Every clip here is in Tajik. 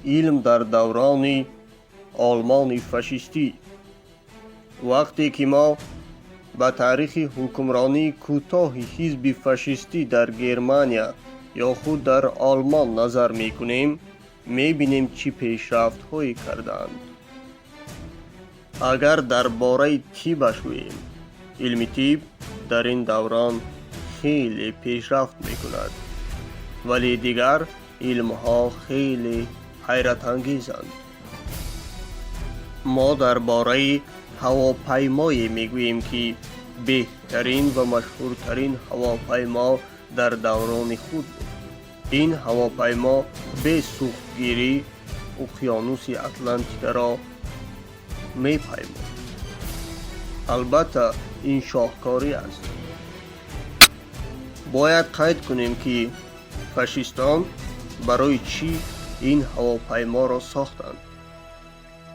Илм дар даврони Олмони фашистӣ. Вақте ки мо ба таърихи ҳукмронии кӯтоҳи ҳизби фашистӣ дар Германия ё худ дар Олмон назар мекунем, мебинем, чӣ пешрафтҳое кардаанд. Агар дар бораи тибаш гӯем, илми тиб дар ин даврон хеле пешрафт мекунад, вале дигар илмҳо хеле ҳайратангезанд. Мо дар бораи ҳавопаймое мегӯем, ки беҳтарин ва машҳуртарин ҳавопаймо дар даврони худ буд. Ин ҳавопаймо бе сӯхтгирӣ уқёнуси Атлантикаро мепаймуд. Албатта, ин шоҳкорӣ аст. Бояд қайд кунем, ки фашистон барои чӣ ин ҳавопайморо сохтанд.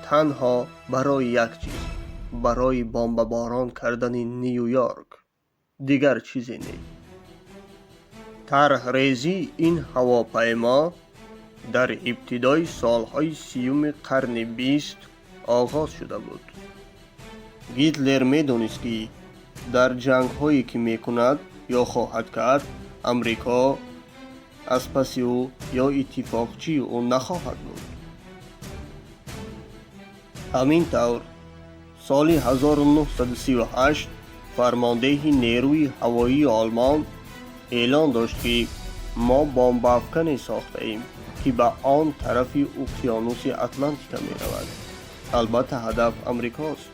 Танҳо барои як чиз: барои бомбаборон кардани Ню Йорк, дигар чизе не. Тарҳрезии ин ҳавопаймо дар ибтидои солҳои 30-уми қарни 20 оғоз шуда буд. Гитлер медонист, ки дар ҷангҳое, ки мекунад ё хоҳад кард, Амрико аз паси ӯ ё иттифоқчии ӯ нахоҳад буд. Ҳамин тавр, соли 1938 фармондеҳи нерӯи ҳавоии Олмон эълон дошт, ки мо бомбаафкане сохтаем, ки ба он тарафи уқёнуси Атлантика меравад. Албатта, ҳадаф Амрикост.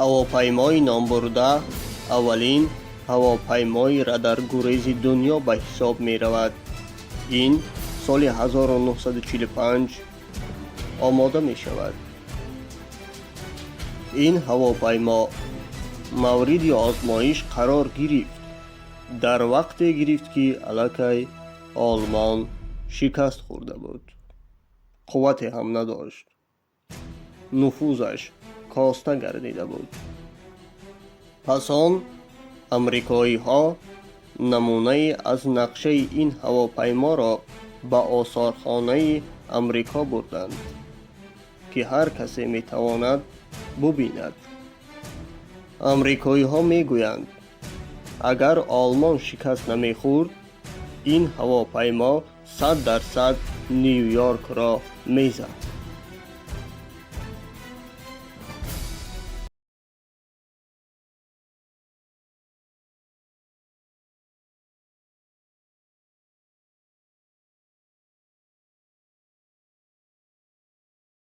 Ҳавопаймои номбурда аввалин ҳавопаймои радаргурези дунё ба ҳисоб меравад. Ин соли 1945 омода мешавад. Ин ҳавопаймо мавриди озмоиш қарор гирифт дар вақте гирифт, ки аллакай Олмон шикаст хӯрда буд, қуввате ҳам надошт, нуфузаш коста гардида буд. Пас он амрикоиҳо намунае аз нақшаи ин ҳавопайморо ба осорхонаи Амрико бурданд, ки ҳар касе метавонад бубинад. Амрикоиҳо мегӯянд, агар Олмон шикаст намехӯрд, ин ҳавопаймо 100% Ню Йоркро мезад.